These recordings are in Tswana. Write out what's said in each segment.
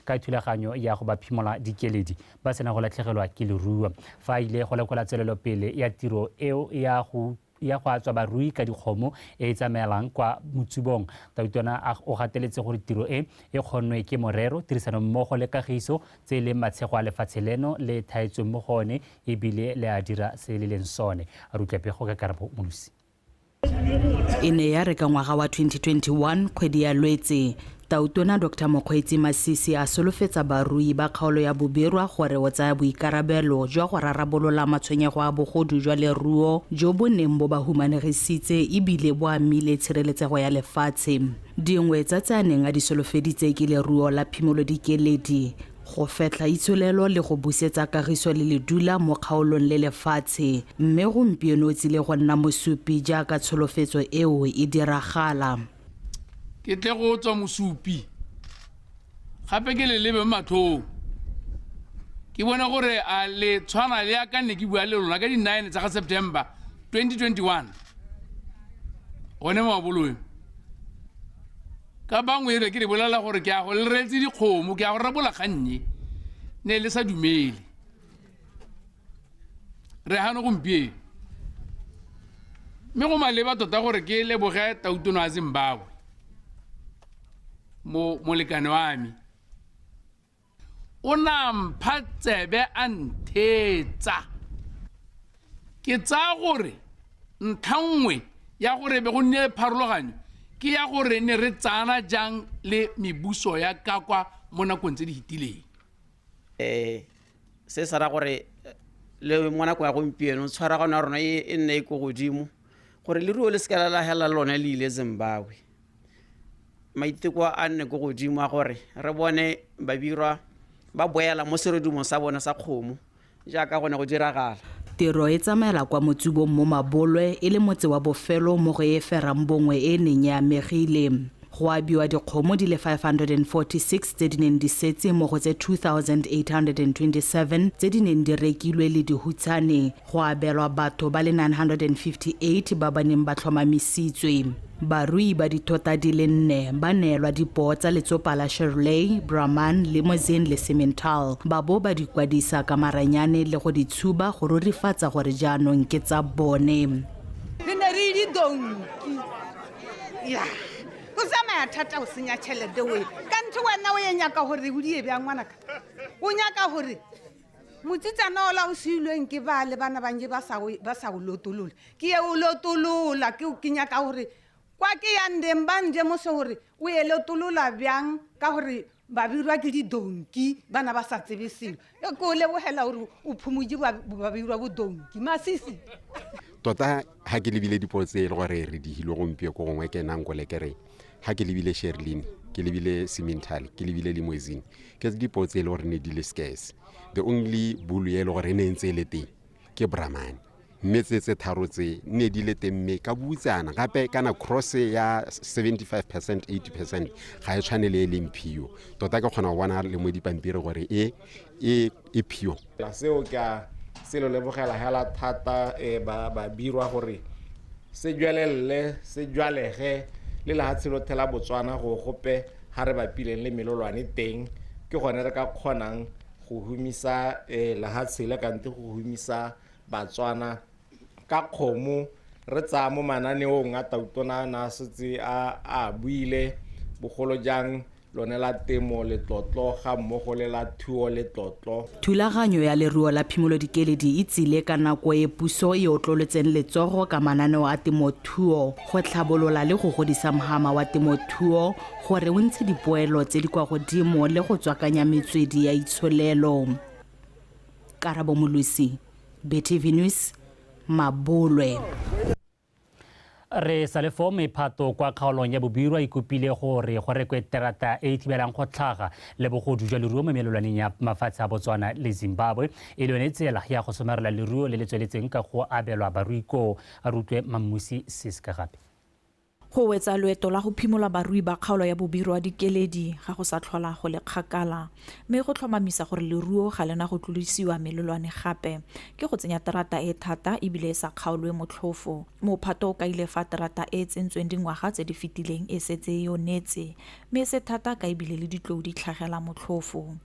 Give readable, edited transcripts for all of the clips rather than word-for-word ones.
Ka thulaganyo ya go ba phimola dikeledi ba sena go latlhegelwa ke leruo. Fa a ile go lekola tswelelopele ya tiro eo ya go atswa barui ka dikgomo e e tsamaelang kwa Motsubong, Tautona o gateletse gore tiro e e kgonnwe ke morero, tirisanommogo le kagiso tse e leng matshego a lefatshe leno le thaetsweng mo go one ebile le a dira se le leng sone. A re utlwe pego ka Karabo Molosi. E ne ya re ka ngwaga wa 2021 kgwedi ya Lwetse, Tautona Dr. Mokgweetsi Masisi a solofetsa barui ba kgaolo ya Bobirwa gore o tsaya boikarabelo jwa go rarabolola matshwenyego a bogodu jwa leruo jo bo neng bo ba humanegisitse ebile bo amile tshireletsego ya lefatshe. Dingwe tsa tse a neng a di solofeditse ke leruo la phimolo dikeledi, go fetlha itsholelo le go busetsa kagiso le ledula mo kgaolong le lefatshe, mme gompieno o tsile go nna mosupi jaaka tsholofetso eo e diragala. Ke tle go tswa mosupi gape ke le lebe matlhong, ke bone gore a le tshwana le ya ka nne ke bua le lona ka di-9 tsa ga September 2021 gone mo Mabolong. Ka bangwe e re ke le bolela gore ke a go le reetse dikgomo, ke a go rebola kgannye, ne le sa dumele. Re gano gompieno, mme go maleba tota gore ke leboge Tautona wa Zimbabwe, mo molekane wa me. O na mpha tsebe a nthetsa. Ke tsaya gore ntlha nngwe ya gore be go nne pharologanyo ke ya gore ne re tsana jang le mebuso ya ka kwa mo nakong tse di fetileng. Se se ra gore le mo nakong ya gompieno tshwaragano ya rona e nne e ko godimo gore leruo le seka la lahela lone le ile Zimbabwe. Maiteko a nne ko godimo a gore re bone Babirwa ba boela mo serodumong sa bone sa kgomo jaaka go ne go diragala. Tiro e tsamaela kwa Motsubong mo Mabolwe e le motse wa bofelo mo go e ferang bongwe e neng e amegile. Go abiwa dikgomo di le 546 tse di neng di setse mo go tse 2827 tse di neng di rekilwe le dihutshane, go abelwa batho ba le 958 ba ba neng ba tlhomamisitswe. Barui ba dithota di le nne ba neelwa dipoo tsa letsopa la Shirley, Brahman, Limousine le Simmental, ba bo ba di kwadisa ka maranyane le go di tshuba go rurifatsa gore jaanong ke tsa bone. Re ne re le donki. Ya. O tsamaya thata o senya tšhelete oe. Ka ntho wena o e nyaka gore o die bjang ngwanaka? O nyaka gore motsitsana ola o siilweng ke ba le bana bantši ba sa o lotolola. Ke ye o lotolola, ke nyaka gore kwa ke yang teng ba nje mose gore o e lotolola bjang ka gore Babirwa ke didonki, bana ba sa tsebe selo. E ke o lebogela gore o phumotse Babirwa bodonki. Masisi. Tota ha ke lebile dipoo tse e le gore re di hile gompieno ko gongwe ke nang kole ke re ha ke lebile Sherlyn, ke lebile Simmental, ke lebile Limousine, ke dipoo tse e le gore ne di le scarce. The only bull e le gore e ne ntse e le teng ke Brahman. Mme tse tse tharo tse ne di le teng mme ka butsana gape kana cross ya 75% 80% ga e tshwane le e leng pure. Tota ke kgona go bona le mo dipampiri gore e e pure. Seo ke a se lo lebogela hela thata Babirwa gore se jwelelle se jwalege le lehatshe lotlhe la Botswana go gope ha re bapileng le melolwane teng, ke gone re ka kgonang go humisa lehatshe le kante go humisa Batswana ka kgomo. Re tsaya mo mananeong a Tautona na setse a buile bogolo jang lone la temo letlotlo ga mmogo le la thuo letlotlo. Thulaganyo ya leruo la phimolo dikeledi e tsile ka nako e puso e otlolotseng letsogo ka mananeo a temothuo go tlhabolola le go godisa mohama wa temothuo gore o ntshe dipoelo tse di kwa godimo le go tswakanya metswedi ya itsholelo. Karabo Molosi, BTV News, Mabolwe. Re sa le fo mephato kwa kgaolong ya Bobirwa e kopile gore go rekwe terata e e thibelang go tlhaga le bogodu jwa leruo mo melelwaneng ya mafatshe a Botswana le Zimbabwe, e le yone tsela ya go somarela leruo le le tsweletseng ka go abelwa barui koo. A re utlwe Mammusi Siska gape. Go wetsa loeto la go phimola barui ba kgaolo ya Bobirwa dikeledi ga go sa tlhola go le kgakala, mme go tlhomamisa gore leruo ga lena go tlodisiwa melelwane gape ke go tsenya terata e thata ebile e sa kgaolwe motlhofo. Mophato o kaile fa terata e tsentsweng dingwaga tse di fetileng e setse e onetse, mme e se thata ka ebile le ditlou di tlhagela motlhofo.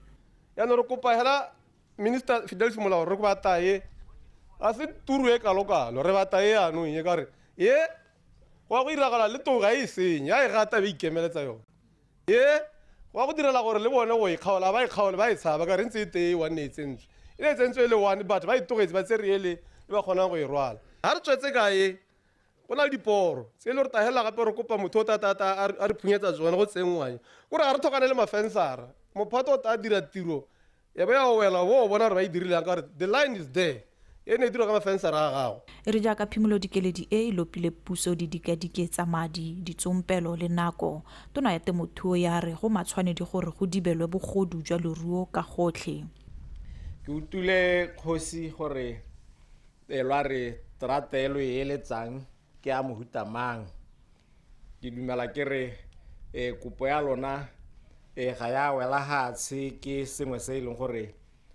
Jaanong re kopa hela Minister Fidelis Molao re batla e a se turu e kalokalo, re batla e anong e ka re e go go iragala le tou ga e senye, ya e gata be ikemeletsa yone. E go go direla gore le bone go e kgaola ba e kgaole ba e tshaba ka re ntse e tee one e tsentswe. E ne e tsentswe e le one batho ba itogetse ba tsere ele e ba kgonang go e rwala. Ha re tswetse ka e go na le diporo tse e le gore tahela gape re kopa motho o tata a re phunyetsa tsone go tsenngwang. Kore ga re tlhokane le mafensara, mophato o tla dira tiro ya ba ya wela bo bona re ba e dirileng ka gore the line is there. E ne e dirwa ka mafensara a gago. E re jaaka phimolo dikeledi e e lopile puso didikadike tsa madi, ditsompelo le nako, tona ya temothuo ya re go matshwanedi gore go dibelwe bogodu jwa leruo ka gotlhe. Ke utlwile kgosi gore lwa re terata e lo e eletsang ke ya mohuta mang. Ke dumela ke re kopo ya lona ga ya wela hatshe, ke sengwe se e leng gore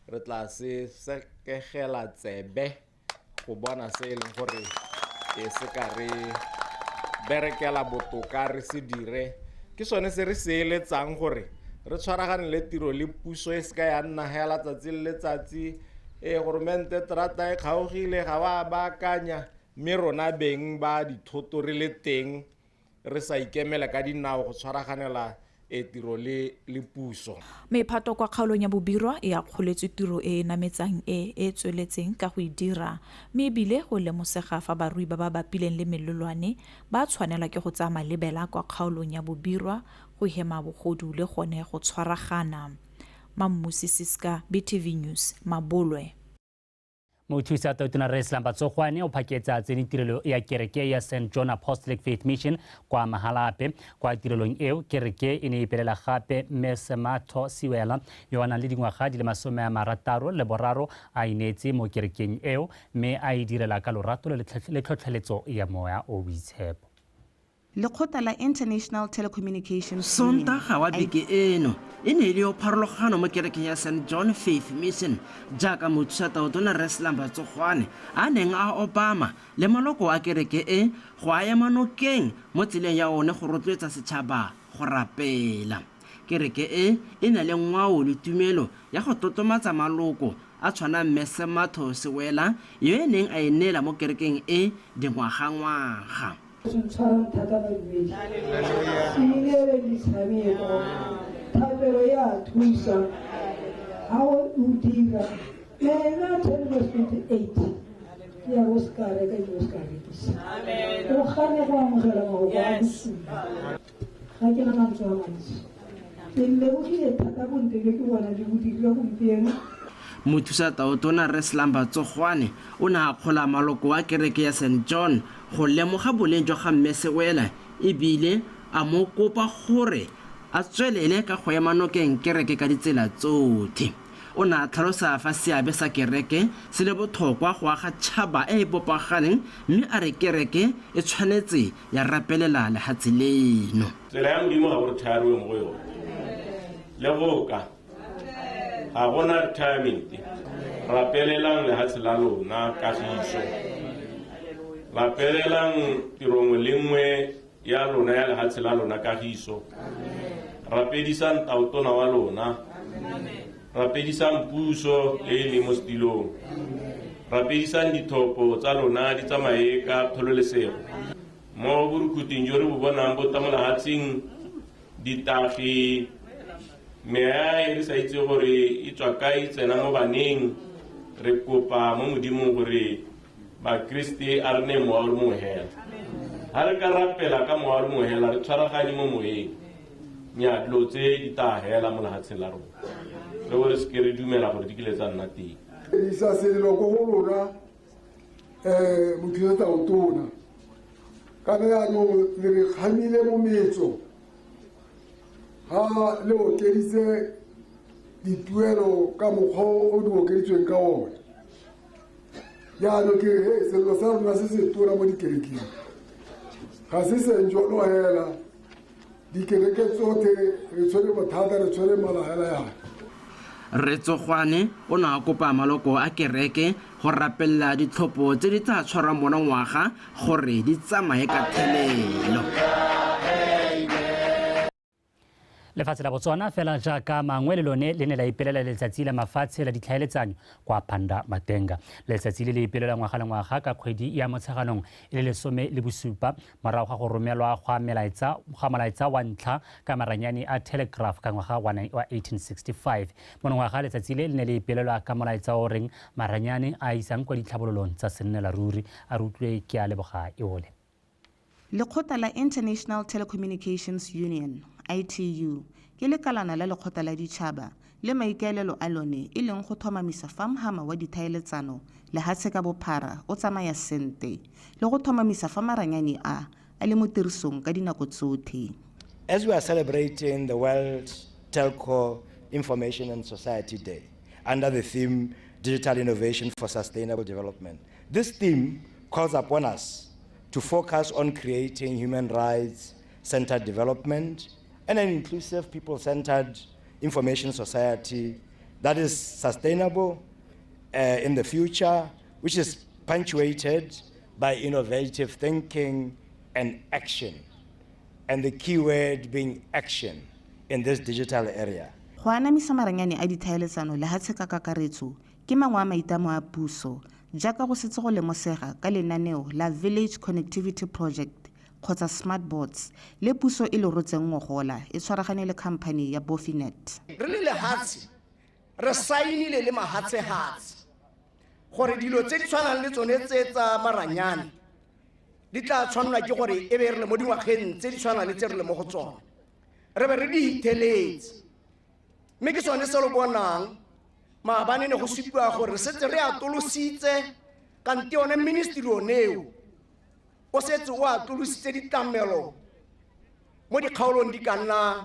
re tla se sekegela tsebe go bona se e leng gore se ka re berekela botoka re se dire. Ke sone se re se eletsang gore re tshwaragane le tiro le puso e seka ya nna hela tsatsi le letsatsi goromente terata e kgaogile ga ba baakanya, mme rona beng ba dithoto re le teng re sa ikemela ka dinao go tshwaraganela e tiro le puso. Mephato kwa kgaolong ya Bobirwa e akgoletswe tiro e e nametsang e e tsweletseng ka go e dira, mme ebile go lemosega fa barui ba ba bapileng le melelwane ba tshwanelwa ke go tsaya malebela kwa kgaolong ya Bobirwa go hema bogodu le gone go tshwaragana. Mammusi Siska, BTV News, Mabolwe. Mothusa Tautona Rre Slumber Tsogwane o phaketsa tsene tirelo ya kereke ya St John Apostolic Faith Mission kwa Mahalape. Kwa tirelong eo kereke e ne e ipelela gape Mme Sematho Siwela yo a nang le dingwaga di le 63 a ineetse mo kerekeng eo, mme a e direla ka lorato le tlhotlheletso ya moya o boitshepo. Lekgotla la International Telecommunications Sontaga wa beke eno e ne e le yo pharologano mo kerekeng ya St John Faith Mission jaaka mothusa Tautona Rre Slumber Tsogwane a neng a obama le maloko a kereke e go a ema nokeng mo tseleng ya one go rotloetsa setšhaba go rapela. Kereke e e na le ngwao le tumelo ya go tlotlomatsa maloko a tshwana Mme Sematho Sewela yo e neng a e neela mo kerekeng e dingwagangwaga. Tshwarang thata badumedi, se ineele metshameko, thapelo ya thusa ga o dira. Ena 10:28 ke ya go se ka reka ebile o se ka rekisa, o gane go amogela mafoko a bosula. Ga ke na mantswe a mantsi, ke lebogile thata bontle jo ke bona jo bo dirilwe gompieno. Mothusa Tautona Rre Slumber Tsogwane o ne a akgola maloko a kereke ya St John go lemoga boleng jwa ga Mme Sewela ebile a mo kopa gore a tswelele ka go ema nokeng kereke ka ditsela tsotlhe. O ne a tlhalosa fa seabe sa kereke se le botlhokwa go aga tšhaba e e bopaganeng, mme a re kereke e tshwanetse ya rapelela lehatshe leno. Tsela ya Modimo ga go retire-iwe mo go yone le go ka ga gona retirement. Rapelelang lehatshe la lona kagiso, rapelelang tiro nngwe le nngwe ya lona ya lehatshe la lona kagiso, rapedisang tautona wa lona, rapedisang puso e e leng mo setilong, rapedisang dithopo tsa lona di tsamaye ka kgololesego. Mo borukhuting jo re bo bonang bo tla mo lehatsheng, ditagi, meya e re sa itse gore e tswa kae e tsena mo baneng, re kopa mo Modimong gore bakriste a re neye mowa o le mongwe hela. Ha re ka rapela ka mowa o le mongwe hela, re tshwaraganye mo moyeng, nnyaa dilo tse di tla hela mo lehatsheng la rona, re bo re seke re dumela gore di kile tsa nna teng. Isa selelo ko go lona mothusa Tautona, ka jaanong le re kgamile mo metso ha le okeditse dituelo ka mokgwa o di okeditsweng ka one. Jaanong ke re selelo sa rona se se tona mo dikerekeng Ga se Senjono hela, dikereke tsotlhe re tshwere bothata, re tshwere mala hela yana. Rre Tsogwane o ne a kopa maloko a kereke go rapelela ditlhopho tse di tla tshwarwang monongwaga gore di tsamaye ka thelelo. Lefatshe la Botswana fela jaaka mangwe le lone le ne la ipelela letsatsi la mafatshe la ditlhaeletsanyo kwa Pandamatenga. Letsatsi le le ipelela ngwaga le ngwaga ka kgwedi ya Motsheganong e le 17 morago ga go romelwa ga molaetsa wa ntlha ka maranyane a telegraph ka ngwaga wa 1865. Monongwaga letsatsi le le ne le ipelelwa ka molaetsa o reng maranyane a isang kwa ditlhabololong tsa sennela ruri. A re utlwe ke a leboga eole. Lekgotla la International Telecommunications Union, ITU, ke lekalana la lekgotla la ditšhaba le maikaelelo a lone e leng go tlhomamisa fa mhama wa dithaeletsano lehatshe ka bophara o tsamaya sente le go tlhomamisa fa maranyane a a le mo tirisong ka dinako tsotlhe. As we are celebrating the World Telco Information and Society Day under the theme Digital Innovation for Sustainable Development, this theme calls upon us to focus on creating human rights-centered development and an inclusive, people-centered information society that is sustainable in the future, which is punctuated by innovative thinking and action, and the key word being action in this digital area. Go anamisa maranyane a dithaeletsano lehatshe ka kakaretso ke mangwe a maitlamo a puso jaaka go setse go lemosega ka lenaneo la Village Connectivity Project kgotsa Smart Boards le puso e le rotseng ngogola e tshwaragane le company ya Bofinet. Re le lehatshe re saenile le mahatshehatshe gore dilo tse di tshwanang le tsone tse tsa maranyane di tla tshwanelwa ke gore e be re le mo dingwageng tse di tshwanang le tse re le mo go tsone, re be re di itheletse. Mme ke sone se lo bonang maabane ne go supiwa gore re setse re atolositse kante yone ministry oneo o setse o atolositse ditlamelo mo dikgaolong di ka nna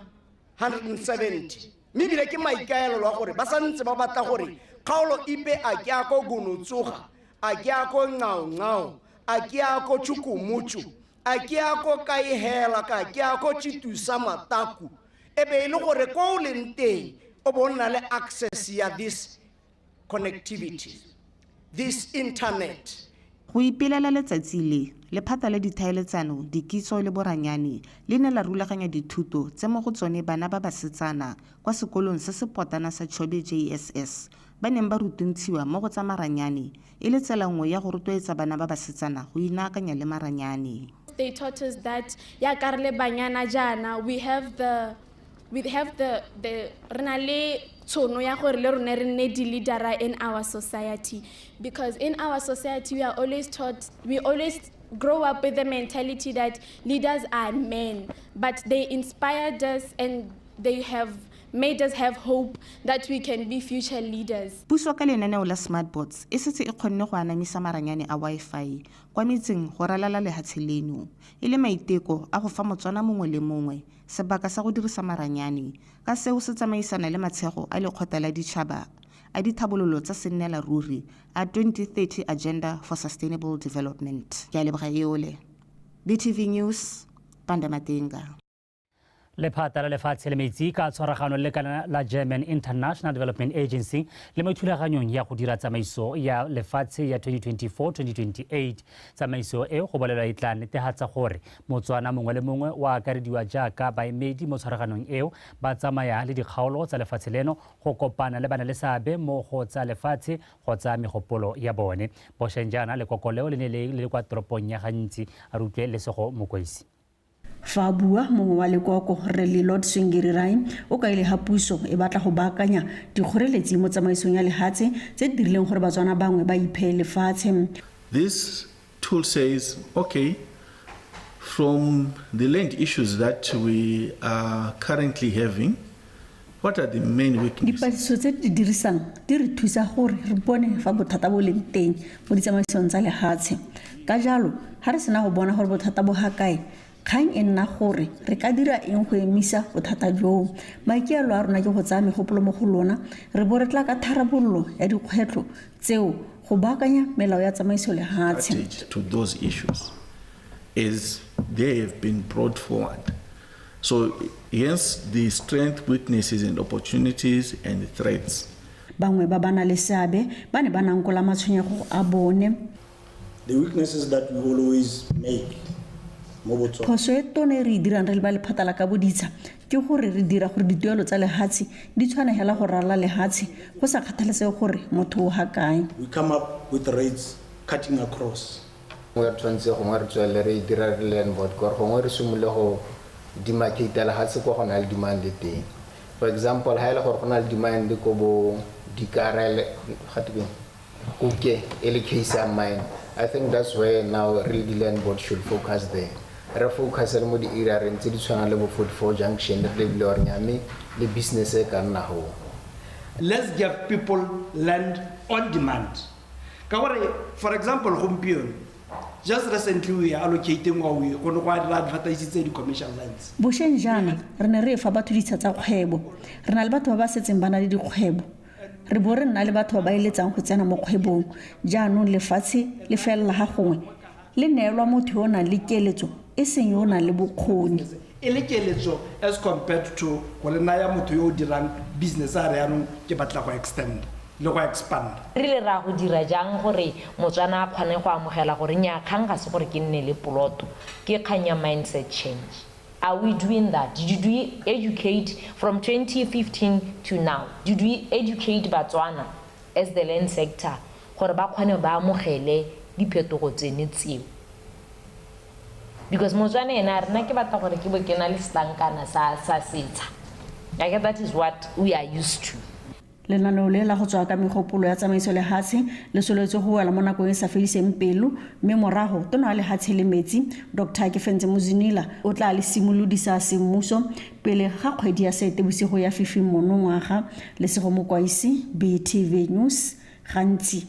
170, mme ebile ke maikaelelo a gore ba santse ba batla gore kgaolo ipe a ke a ko Gonotsoga, a ke a ko Ncaoncao, a ke a ko Tšhukumutšu, a ke a ko Kaehela, ka ke a ko Tšitusa Mataku, e be e le gore ko o leng teng o bo nna le access ya this connectivity, this internet. Go ipelela letsatsi le, lephata la dithaeletsano, dikitso le boranyane le ne la rulaganya dithuto tse mo go tsone bana ba basetsana kwa sekolong se se potana sa Chobe JSS ba neng ba rutuntshiwa mo go tsa maranyane e le tsela nngwe ya go rotloetsa bana ba basetsana go inaakanya le maranyane. They taught us that ya ka re le banyana jaana we have the re na le tšhono ya gore le rone re nne di-leadera in our society, because in our society we are always taught, we always grow up with the mentality that leaders are men, but they inspired us and they have made us have hope that we can be future leaders. Puso ka lenaneo la Smartboards e setse e kgonne go anamisa maranyane a Wi-Fi kwa metseng go ralala lehatshe leno, e le maiteko a go fa Motswana mongwe le mongwe sebaka sa go dirisa maranyane, ka seo se tsamaisana le matshego a lekgotla la ditšhaba a dithabololo tsa sennela ruri a 2030 Agenda for Sustainable Development. Ke a leboga eole. BTV News, Pandamatenga. Lephata la lefatshe le metsi ka tshwaragano le lekala la German International Development Agency le mo thulaganyong ya go dira tsamaiso ya lefatshe ya 2024-2028. Tsamaiso e go bolelwa e tla netefatsa gore Motswana mongwe le mongwe wa akarediwa jaaka baemedi mo tshwaraganong eo ba tsamaya le dikgaolo tsa lefatshe leno go kopana le bana le seabe mo go tsa lefatshe go tsa megopolo ya bone. Bošeng jaana lekoko leo le ne le le kwa toropong ya Gantsi. A re utlwe Lesego Mokoisi. Fa bua mongwe wa lekoko Rre Lelod Swingirirai o kaile ha puso e batla go baakanya dikgoreletsi mo tsamaisong ya lehatshe tse di dirileng gore Batswana bangwe ba iphe lefatshe. This tool says, okay, from the land issues that we are currently having, what are the main weaknesses? Dipatlisiso tse di dirisang di re thusa gore re bone fa bothata bo leng teng mo ditsamaisong tsa lehatshe. Ka jalo, ha re sena go bona gore bothata bo ga kae, kgang e nna gore re ka dira eng go emisa bothata joo. Maikaelelo a rona ke go tsaya megopolo mo go lona, re bo re tla ka tharabololo ya dikgwetlho tseo go baakanya melao ya tsamaiso lehatshe. To those issues. as they have been brought forward. So hence the strength, weaknesses and opportunities and threats. Bangwe ba ba na le seabe ba ne ba nankola matshwenyego a bone. The weaknesses that we always make. Phoso e tona e re e dirang re le ba lephata la kaboditsha ke gore re dira gore dituelo tsa lehatshe di tshwane hela go ralala lehatshe go sa kgathalesege gore motho o ha kae. We come up with rates cutting across. Gongwe re tshwanetse gongwe re tswelele re dira re land board gore gongwe re simolole go demarcate lehatshe kwa go na le demand teng. For example, ha e le gore go na le demand ko bo Dikarele, ga twe Kuke, e le case ya mine. I think that's where now really the land board should focus there. Re focus le mo di area re ntse di tshwana le bo 44 junction re lebile gore nyame le business e ka nna ho. Let's give people land on demand. Ka gore, for example, gompieno, just recently we are allocating or we go go advertise tse di commercial lands. Bošeng jaana re ne re fa batho ditsha tsa kgwebo. Re na le batho ba ba setseng ba na le dikgwebo. Re bo re nna le batho ba ba eletsang go tsena mo kgwebong. Jaanong lefatshe le felela ga gongwe le neelwa motho yo o nang le keletso e seng yo o nang le bokgoni. E le keletso as compared to go le naya motho yo o dirang business a re yaanong ke batla go extend le go expand. Re le ra go dira jang gore Motswana a kgone go amogela gore nnyaa kgang ga se gore ke nne le poloto, ke kgang ya mindset change. Are we doing that? Did we educate from 2015 to now? Did we educate Botswana as the land sector gore ba kgone ba amogele diphetogo tsene tseo? Because Motswana ena a re nna ke batla gore ke bo ke na le setlankana sa setsha. Like that is what we are used to. Lenaneo le la go tswa ka megopolo ya tsamaiso lehatshe le solowetse go wela mo nakong e sa fediseng pelo, mme morago tona wa lehatshe le metsi Dr Kefentse Muzunila o tla le simolodisa semmuso pele ga kgwedi ya Seetebosigo ya 15 monongwaga. Lesego Mokwaisi, BTV News, Gantsi.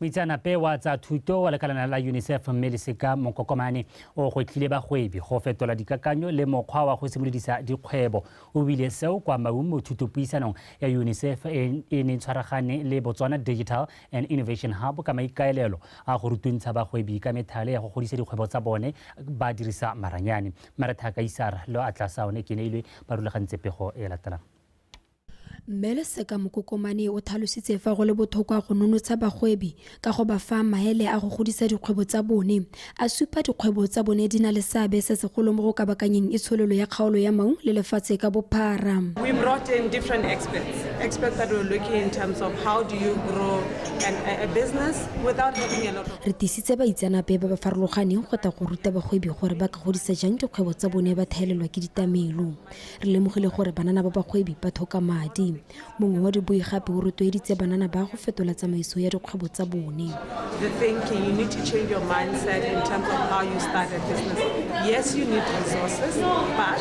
Moitseanape wa tsa thuto wa lekalana la UNICEF mme Leseka Mokokomane o gwetlhile bagwebi go fetola dikakanyo le mokgwa wa go simolodisa dikgwebo. O buile seo kwa Maun mo thutopuisanong ya UNICEF e e neng tshwaragane le Botswana Digital and Innovation Hub ka maikaelelo a go rutuntsha bagwebi ka methale ya go godisa dikgwebo tsa bone ba dirisa maranyane. Maretha Kaisara le Atlas Aone Keneilwe ba rulagantse pego e latelang. Mme Leseka Mokokomane o tlhalositse fa go le botlhokwa go nonotsha bagwebi ka go ba fa maele a go godisa dikgwebo tsa bone. A supa dikgwebo tsa bone di na le seabe se segolo mo go kabakanyeng itsholelo ya kgaolo ya Maun le lefatshe ka bophara. We brought in different experts, experts that were looking in terms of how do you grow a business without having a lot of. Re tisitse baitseanape ba ba farologaneng go tla go ruta bagwebi gore ba ka godisa jang dikgwebo tsa bone ba thaelelwa ke ditlamelo. Re lemogile gore banana ba bagwebi ba tlhoka madi. Mongwe wa dibui gape o rotloeditse banana ba go fetola tsamaiso ya dikgwebo tsa bone. The thinking, you need to change your mindset in terms of how you start a business. Yes, you need resources, but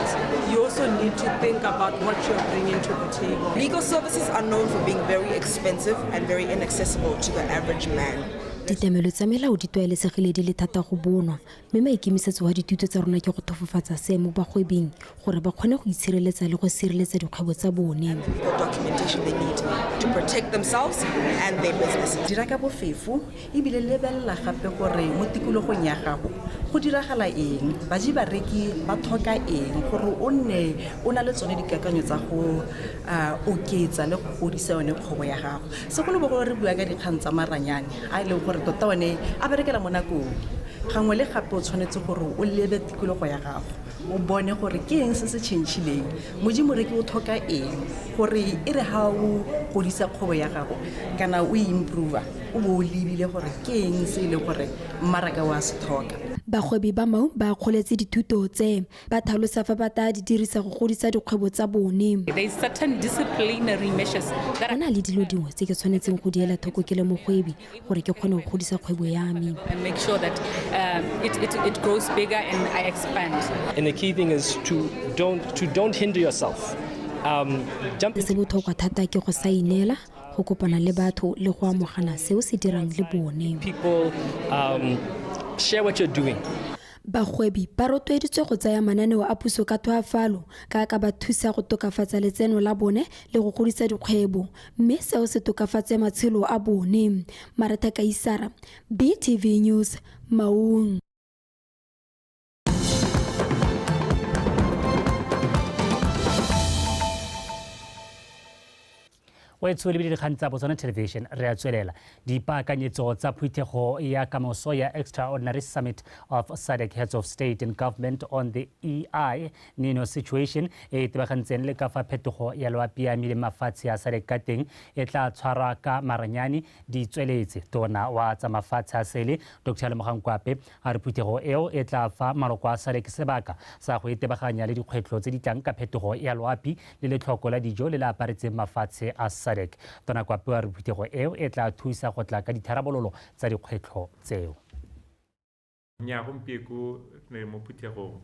you also need to think about what you're bringing to the table. Legal services are known for being very expensive and very inaccessible to the average man. Ditlamelo tsa melao di tlwaelesegile di le thata go bonwa, mme maikemisetso a dithuto tsa rona ke go tokafatsa seemo bagwebing gore ba kgone go itshireletsa le go sireletsa dikgwebo tsa bone. Documentation they need to protect themselves and their businesses. Dira ka bofefo ebile lebelela gape gore mo tikologong ya gago go diragala eng, baji bareki ba tlhoka eng, gore o nne o na le tsone dikakanyo tsa go oketsa le go godisa yone kgwebo ya gago. Segolobogolo re bua ka dikgang tsa maranyane a e leng gore tota one a berekela mo nakong. Gangwe le gape o tshwanetse gore o lebe tikologo ya gago, o bone gore ke eng se se change-ileng, modimo reki o tlhoka eng, gore e re ha o godisa kgwebo ya gago kana o improve-a, o bo o lebile gore ke eng se e leng gore mmaraka wa se tlhoka. Bagwebi ba Maun ba akgoletse dithuto tse, ba tlhalosa fa ba tla di dirisa go godisa dikgwebo tsa bone. Go na le dilo dingwe tse ke tshwanetseng go di ela thoko ke le mogwebi gore ke kgone go godisa kgwebo ya me. And the key thing is to don't hinder yourself. Se botlhokwa thata ke go sa ineela, go kopana le batho le go amogana seo se dirang le bone. People, share what you're doing. Bagwebi ba rotloeditswe go tsaya mananeo a puso ka tlhoafalo ka ka ba thusa go tokafatsa letseno la bone le go godisa dikgwebo, mme seo se tokafatse matshelo a bone. Maretha Kaisara, BTV News, Maun. O e tsho lebile dikgang tsa Botswana Television. Re a tswelela. Dipaakanyetso tsa phuthego ya kamoso ya Extraordinary Summit of SADC Heads of State and Government on the El Nino situation e e tebagantseng le ka fa phetogo ya loapi e amileng mafatshe a SADC ka teng e tla tshwarwa ka maranyane di tsweletse. Tona wa tsa mafatshe a sele Dr Lemogang Kwape a re phuthego eo e tla fa maloko a SADC sebaka sa go itebaganya le dikgwetlho tse di tlang ka phetogo ya loapi le letlhoko la dijo le le aparetseng mafatshe a SADC. Tona Kwape a re phuthego eo e tla thusa go tla ka ditharabololo tsa dikgwetlho tseo. Nya gompieko re mo phuthegong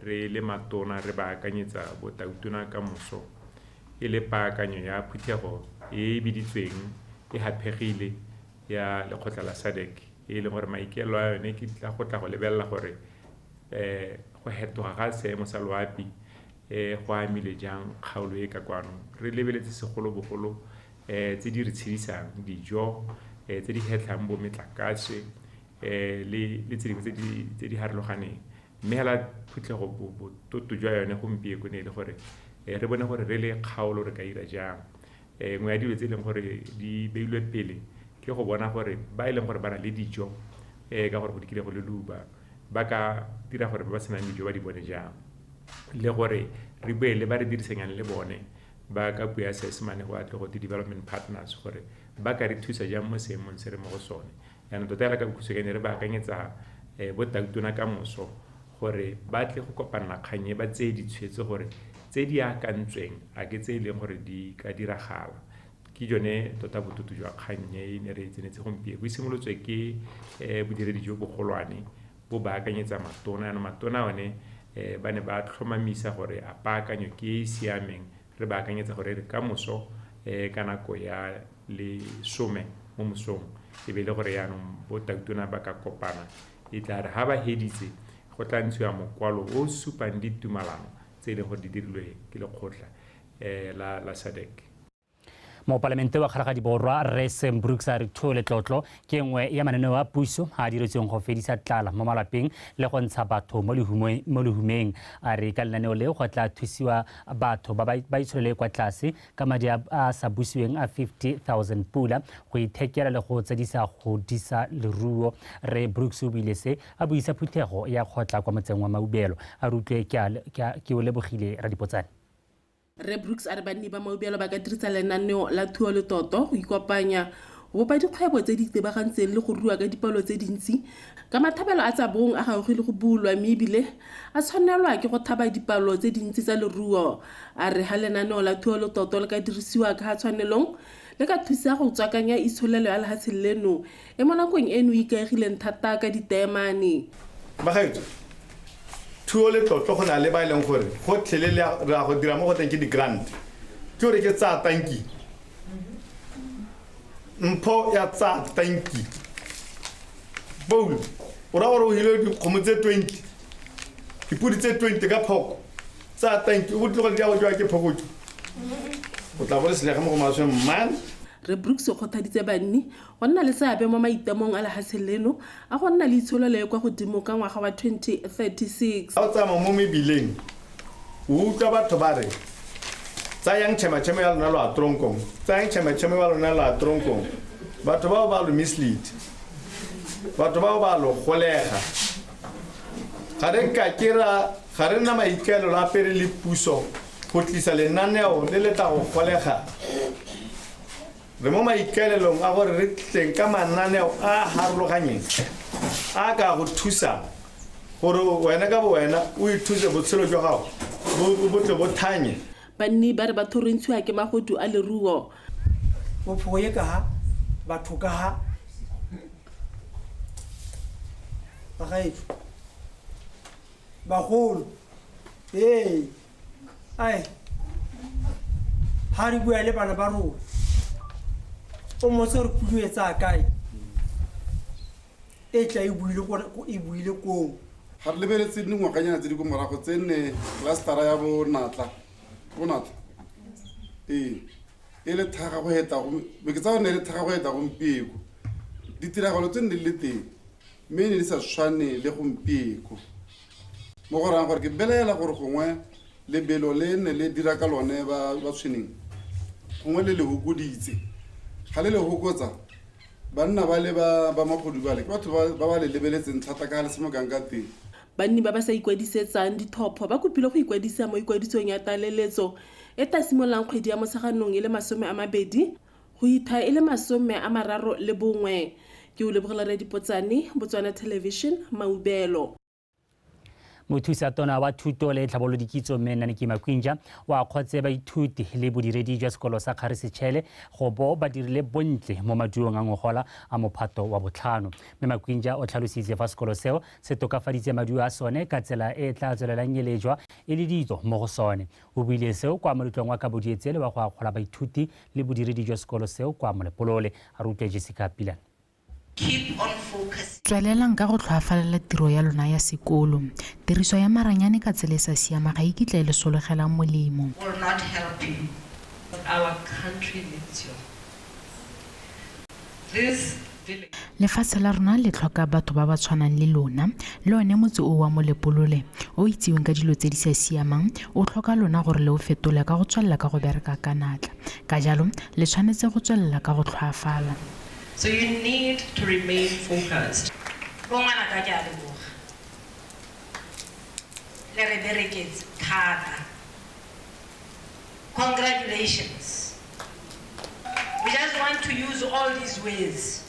re le matona re baakanyetsa botautona ka moso e le paakanyo ya phuthego e e biditsweng e haphegile ya lekgotla la SADC e leng gore maikaelelo a yone ke tla go tla go lebelela gore go hetoga ga seemo sa loapi go amile jang kgaolo e ka kwano. Re lebeletse segolobogolo tse di re tshedisang dijo, tse di hetlhang bo metlakase, le tse dingwe tse di harologaneng. Mme hela phutlhego bototo jwa yone gompieko ne e le gore re bone gore re le kgaolo re ka ira jang. Nngwe ya dilo tse e leng gore di beilwe pele ke go bona gore ba e leng gore ba na le dijo, ka gore go dikile go le luba, ba ka dira gore ba ba senang dijo ba di bone jang, le gore re bue le ba re dirisanyang le bone ba ka puo ya Seesemane go atle go development partners gore ba ka re thusa jang mo seemong se re mo go sone. Jaanong tota hela ka bokhutshwanyane re baakanyetsa botautona ka moso gore ba tle go kopanela kgang e ba tseye ditshwetso gore tse di akantsweng a ke tse e leng gore di ka diragala. Ke jone tota bototo jwa kgang e ne re tsenetse gompieno. E simolotswe ke bodiredi jo bogolwane bo baakanyetsa matona. Jaanong matona one ba ne ba tlhomamisa gore a paakanyo ke e e siameng. Re baakanyetsa gore re ka moso ka nako ya 10 mo mosong e be le gore jaanong botautona ba ka kopana. E tla re ha ba heditse go tla ntshiwa mokwalo o supang ditumalano tse e leng gore di dirilwe ke lekgotla la SADC. Mopalamente wa Kgalagadi Borwa Rre Sam Brooks a re thuo letlotlo ke nngwe ya mananeo a puso a diretsweng go fedisa tlala mo malapeng le go ntsha batho mo lehumeng. A re ka lenaneo leo go tla thusiwa batho ba ba itsholelo kwa tlase ka madi a sa busiweng a 50,000 pula go ithekela le go tsedisa go disa leruo. Rre Brooks o buile se a buisa phuthego ya kgotla kwa motseng wa Maubelo. A re utlwe ke o lebogile Radipotsane. Rre Brooks a re banni ba Maubelo ba ka dirisa lenaneo la thuo le toto go ikopanya go bopa dikgwebo tse di itebagantseng le go rua ka dipalo tse dintsi ka mathabelo a tsa bong a gaufi le go bulwa, mme ebile a tshwanelwa ke go thaba dipalo tse dintsi tsa leruo. A re ha lenaneo la thuo le toto le ka dirisiwa ka tshwanelong le ka thusa go tswakanya itsholelo ya lehatshe leno e mo nakong eno e ikaegileng thata ka diteemane. Bagaetsho, thuo le tlotlo go na le ba e leng gore gotlhelele re a go dira mo go teng ke di-grant, ke gore ke tsaya tanki, mpho ya tsaya tanki bowl, o raya gore o hile dikgomo tse 20, dipodi tse 20 ka phoko, tsaya tanki o bo tlogele di ya go jewa ke phokotso, o tla bo le selega mo go maswe man. Rre Brooks o kgothaditse banni go nna le seabe mo maitemong a lehatshe leno a go nna le itsholelo e kwa godimo ka ngwaga wa 2036. Ha o tsamaya mo mebileng o utlwa batho ba re tsayang tšhematšheme ya lona lo a tronkong, tsayang tšhematšheme ya lona lo a tronkong. Batho bao ba lo mislead, batho bao ba lo golega. Ga re ka ke ra ga re nna maikaelelo a pere le puso go tlisa lenaneo le le tla go golega. Re mo maikaelelong a gore re tleng ka mananeo a harologanyeng a ka go thusang gore wena ka bo wena o ithuse botshelo jwa gago bo tle bo thanye. Banni ba re ba thorontshiwa ke magodu a leruo. Bophelo ye ka ha batho ka ha bagaetsho bagolo ee ai ha re bua le bana ba rona o motse re puduetsa kae e tla e buile gore e buile koo. Ga re lebeletse dingwaganyana tse di ko morago tse nne clustera ya bonatla ee e le thaga go heta ke tsa ne le thaga go heta gompieko. Ditiragalo tse nne le teng mme ne di sa tshwane le gompieko, mo go rayang gore ke belaela gore gongwe lebelo le ne le dira ka lone ba tshweneng Gongwe le le hokoditse. Ga le le hokotsa banna ba le ba magodu bale ke batho ba le lebeletseng thata ka le se mokang ka teng. Banni ba ba sa ikwadisetsang dithopho ba kopile go ikwadisa mo ikwadisong ya taleletso e tla simololang kgwedi ya Motsheganong e le 20 go itha e le 31. Ke o lebogela Radipotsane, Botswana Television, Maubelo. Mothusa tona wa thuto le tlhabololo dikitso mme Nnaniki Makwinja o akgotse baithuti le bodiredi jwa sekolo sa Kgari Sechele go bo ba dirile bontle mo maduong a ngogola a mophato wa botlhano. Mme Makwinja o tlhalositse fa sekolo seo se tokafaditse maduo a sone ka tsela e e tla tswelelang e lejwa e le ditso mo go sone. O buile seo kwa moletlong wa Kabodietsele wa go akgola baithuti le bodiredi jwa sekolo seo kwa Molepolole. A re utlwe Jessica Pilane. Tswelelang ka go tlhoafalela tiro ya lona ya sekolo. Tiriso ya maranyane ka tsela e sa siama ga e kitla e le sologela molemo. Will not help you. Our country needs you. This village. Lefatshe la rona le tlhoka batho ba ba tshwanang le lona. Le one motse o wa Molepolole o itsiweng ka dilo tse di sa siamang o tlhoka lona gore le o fetole ka go tswelela ka go bereka ka natla. Ka jalo le tshwanetse go tswelela ka go tlhoafala. So you need to remain focused. Bongwana ka ke a leboga. Le re bereketse thata. Congratulations. We just want to use all these ways.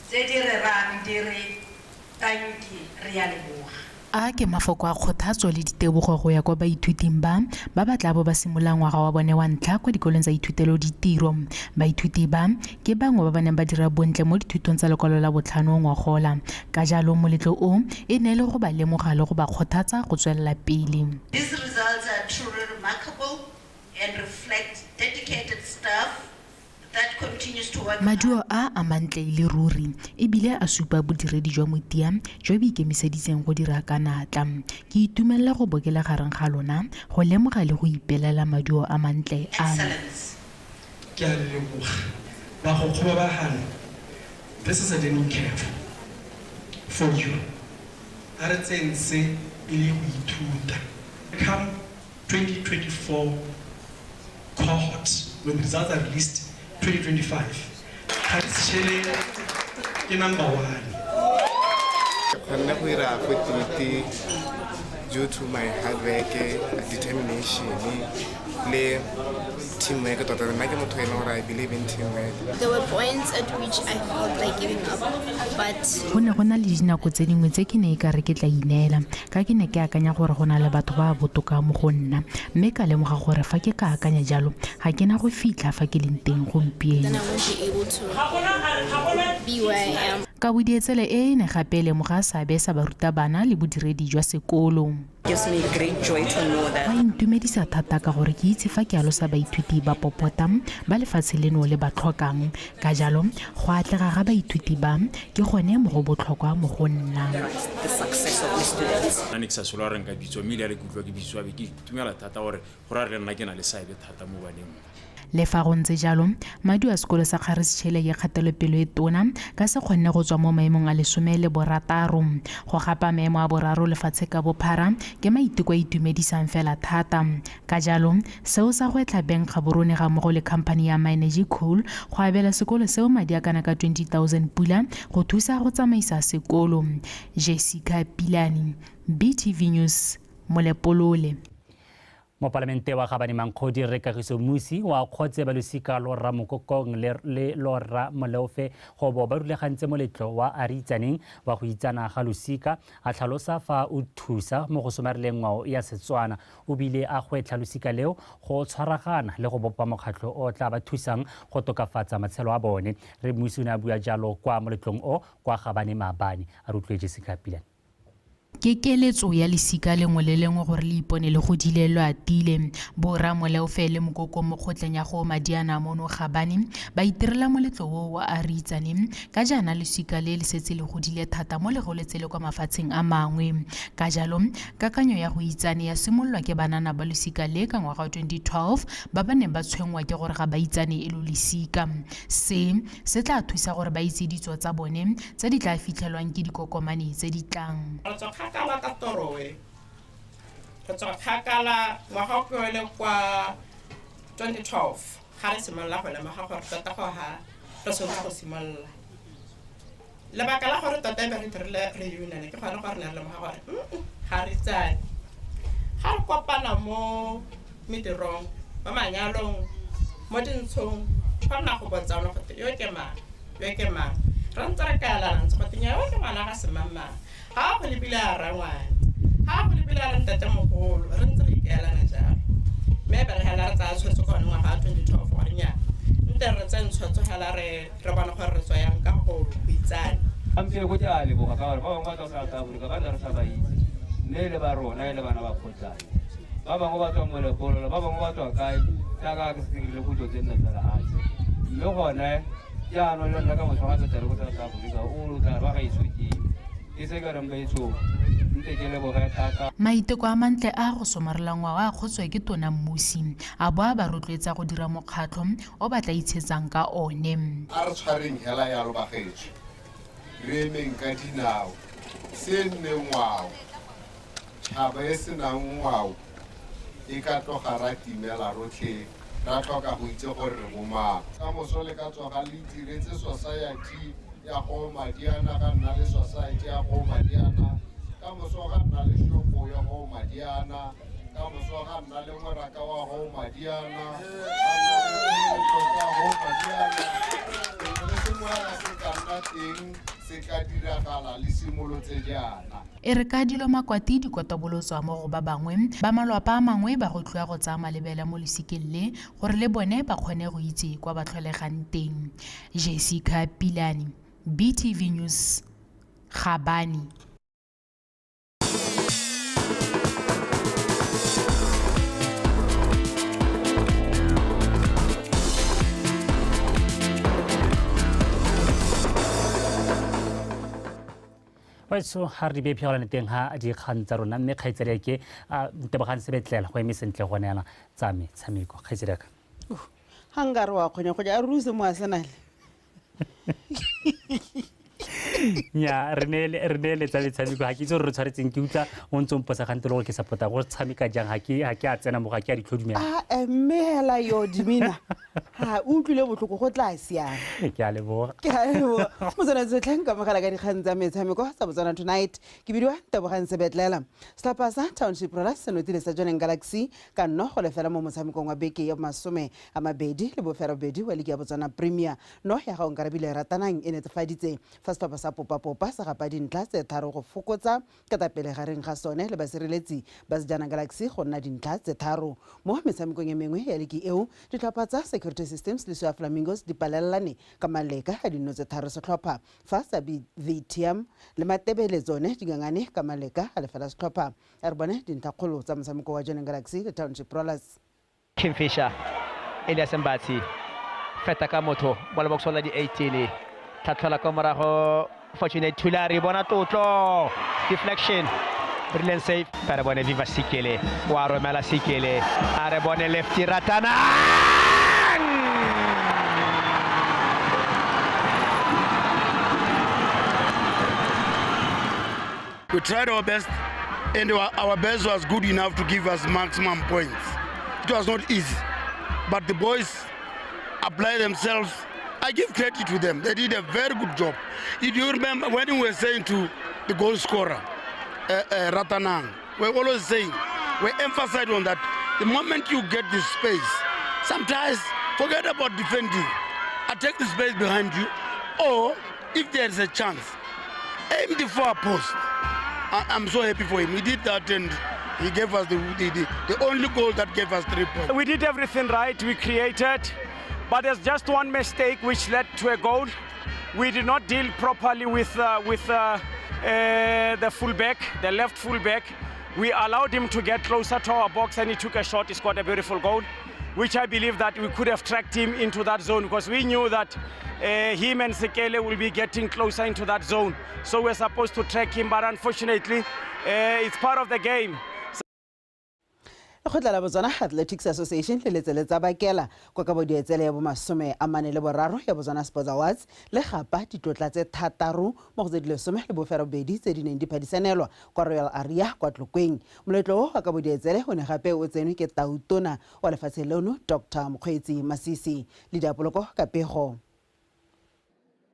Tse di re rang di re thank you, re a leboga. A ke mafoko a kgothatso le ditebogo go ya kwa baithuting ba ba tla bo ba simolola ngwaga wa bone wa ntlha kwa dikolong tsa ithutelo ditiro. Baithuti ba ke bangwe ba ba neng ba dira bontle mo dithutong tsa lekwalo la botlhano ngogola. Ka jalo moletlo o e ne e le go ba lemoga le go ba kgothatsa go tswelela pele. These results are truly remarkable and reflect dedicated staff that continues to work. Maduo a mantle e le ruri ebile a supa bodiredi jwa motia jo bo ikemiseditseng go dira ka natla. Ke itumelela go bokela gareng ga lona go lemoga le go ipelela maduo a mantle a. Ke a leboga bagokgo ba bagale. This is a learning curve for you. A re tseng se e le go ithuta. Come 2024 cohort, when the results are released 2025, Kgari Sechele ke number 1. Kgonne go ira 48 due to my hard work, determination le teamwork. Tota nna ke motho e leng gore I believe in teamwork. There were points at which I felt like giving up, but go ne go na le dinako tse dingwe tse ke ne e ka re ke tla ineela ka ke ne ke akanya gore go na le batho ba botoka mo go nna, mme ka lemoga gore fa ke ka akanya jalo ga ke na go fitlha fa ke leng teng gompieno. Then I won't be able to be where I am. Kabodietsele e ne gape lemoga seabe sa barutabana le bodiredi jwa sekolo. Gives me great joy to know that. Ba intumedisa thata ka gore ke itse fa ke alosa baithuti ba popota ba lefatshe leno le ba tlhokang. Ka jalo go atlega ga baithuti ba ke gone mo go botlhokwa mo go nna. The success of the students. Nna ne ke sa solo re nka bitswa mme ile a re ke utlwa ke bitswa be ke itumela thata gore go ra re nna ke na le seabe thata mo baneng. Le fa go ntse jalo, maduo a sekolo sa Kgari Sechele ke kgatelopele e tona ka se kgonne go tswa mo maemong a 16. Go gapa maemo a boraro lefatshe ka bophara ke maiteko a itumedisang fela thata. Ka jalo, seo sa gwetlha Bank Gaborone ga mmogo le company ya Minergy Coal go abela sekolo seo madi a kana ka 20,000 pula go thusa go tsamaisa sekolo. Jessica Pilane, BTV News, Molepolole. Mopalamente wa Gabane Mankgodi Rre Kagiso Mmusi o akgotse ba losika lorra Mokokong le lorra Moleofe go bo ba rulagantse moletlo wa a re itsaneng wa go itsana ga losika, a tlhalosa fa o thusa mo go somareleng ngwao ya Setswana. O bile a gwetlha losika leo go tshwaragana le go bopa mokgatlho o tla ba thusang go tokafatsa matshelo a bone. Rre Mmusi o ne a bua jalo kwa moletlong o kwa Gabane maabane. A re utlwe Jessica Pilane. Ke keletso ya lesika lengwe le lengwe gore le ipone le godile lo atile. Borra Moleofe le Mokoko mo kgotleng ya go Madiana mono Gabane ba itirela moletlo o wa a re itsaneng ka jaana lesika le le setse le godile thata mo le goletse le kwa mafatsheng a mangwe. Ka jalo kakanyo ya go itsane ya simololwa ke banana ba losika le ka ngwaga wa 2012 ba ba neng ba tshwenngwa ke gore ga ba itsane e lo lesika. Se se tla thusa gore ba itse ditso tsa bone tse di tla fitlhelwang ke dikokomane tse di tlang. Kgakala ka toroe re tswa kgakala ngwaga o ke ole kwa 2012 Ga re simolola go lemoga gore tota go ha re tshwanetse go simolola. Lebaka la gore tota e be re dirile reunion ke gone gore ne re lemoga gore ga re itsane. Ga re kopana mo medirong, mo manyalong, mo dintshong, fa nna go botsana gote yo ke mang, yo ke mang. Re ntse re kaelana ntse gote nnyaa yo ke ngwana ga semang-mang. Ga go lebile a rrangwane, ga go lebile a re ntatemogolo, re ntse re ikaelana jalo. Mme e be re hela re tsaya tshwetso ka one ngwaga wa 2012 gore nnyaa nte re tseye tshwetso hela re bone gore re tswa yang ka go itsane. Gompieno ke a leboga ka gore ba bangwe ba tswa South Africa ba ntse re sa ba itse, mme le ba rona e le bana ba kgotlane. Ba bangwe ba tswa Molepolole, ba bangwe ba tswa kae, jaaka ke se dirile khutlo tse nne tsa lehatshe. Mme gone jaanong le nna ka motho ga ke tle go South Africa o tla re ba gaetsho ke ke se ka reng baetsho nte ke leboge thata. Maiteko a mantle a go somarela ngwao a kgotswe ke Tona Mmusi a bo a ba rotloetsa go dira mokgatlho o ba tla itshetsang ka one. A re tshwareng hela yalo bagaetsho, re emeng ka dinao, se nne ngwao, tšhaba e senang ngwao e ka tloga ra timela rotlhe, ra tlhoka go itse gore re bomang. Ka moso le ka tsoga le itiretse society ya go Madiana, ga nna le society ya go Madiana, ka moso ga nna le shopo ya go Madiana, ka moso ga nna le moraka wa go Madiana, ga nna le wa go Madiana. Le sengwe se ka nna teng se ka diragala le simolotse jaana. E re ka dilo makwati di kotobolotswa mo go ba bangwe ba malwapa a mangwe ba go tloa go tsaya malebela mo lesikeng le gore le bone ba kgone go itse kwa ba tlholegang teng. Jessica Pilane, BTV News, Gabane. Baetsho ga re di bee phegelane teng ga dikgang tsa rona, mme kgaitsadi ke Ntebogang Sebetlela go eme sentle go neela tsa metshameko. Kgaitsadi ka ga nka re wa kgone go ja ruse mo Arsenal. Nya re neele tsa metshameko, ga ke itse gore re tshwaretseng, ke utlwa o ntse o mposa gante le gore ke support-a go tshameka jang, ga ke a tsena mo, ga ke a ditlhodumela. Mme hela yo dimina ha o utlwile botlhoko go tla siama. Ke a leboga. Ke a leboga. Motswana tsotlhe nka mogala ka dikgang tsa metshameko tsa Botswana Tonight. Ke bidiwa Ntebogang Sebetlela. Setlhopha sa Township Rollers se notile sa Jwaneng Galaxy ka 0-0 mo motshamekong wa beke ya 28 wa ligi ya Botswana Premier. No ya ga Onkarabile Ratanang e netefaditse fa setlhopha sa Popapopa sa gapa dintlha tse 3 go fokotsa ketapele gareng ga sone le basireletsi ba Sejana Galaxy go nna dintlha tse 3. Mo metshamekong e mengwe ya ligi eo, ditlhopha tsa Security Systems le Sua Flamingos di palelane ka maleka a dinno tse 3 setlhopha, fa sa VTM le Matebele tsone di ngangane ka maleka a lefela setlhopha. A re bone dintlhakgolo tsa motshameko wa Jwaneng Galaxy le Township Rollers. Kingfisher, Elias Mbatsi, feta ka motho mo lebokosong la di-18, tlhatlhola kwa morago Fortunate Thulari, bona tlotlo, deflection, brilliant save. Fa re bone Viva Sikele, wa romela Sikele, a re bone Lefty Ratanang. We tried our best, and our best was good enough to give us maximum points. It was not easy, but the boys applied themselves. I give credit to them. They did a very good job. If you remember when we were saying to the goal scorer, Ratanang, we're always saying, we emphasize on that, the moment you get this space, sometimes forget about defending. Attack the space behind you, or if there is a chance, aim the far post. I'm so happy for him. He did that, and he gave us the only goal that gave us 3 points. We did everything right. We created, but there's just one mistake which led to a goal. We did not deal properly with the fullback, the left fullback. We allowed him to get closer to our box, and he took a shot. He scored a beautiful goal, which I believe that we could have tracked him into that zone, because we knew that him and Sekele will be getting closer into that zone. So we're supposed to track him, but unfortunately, it's part of the game. Lekgotla la Botswana Athletics Association le letseletsa bakela kwa kabo dietsele ya bomasome a mane le boraro ya Botswana Sports Awards le gapa ditlotla tse 6 mo go tse di 18 tse di neng di phadisanelwa kwa Royal Area kwa Tlokweng. Moletlo o wa kabo dietsele o ne gape o tsenwe ke tautona wa lefatshe leno Dr. Mokgweetsi Masisi le Diapoloko ka pego.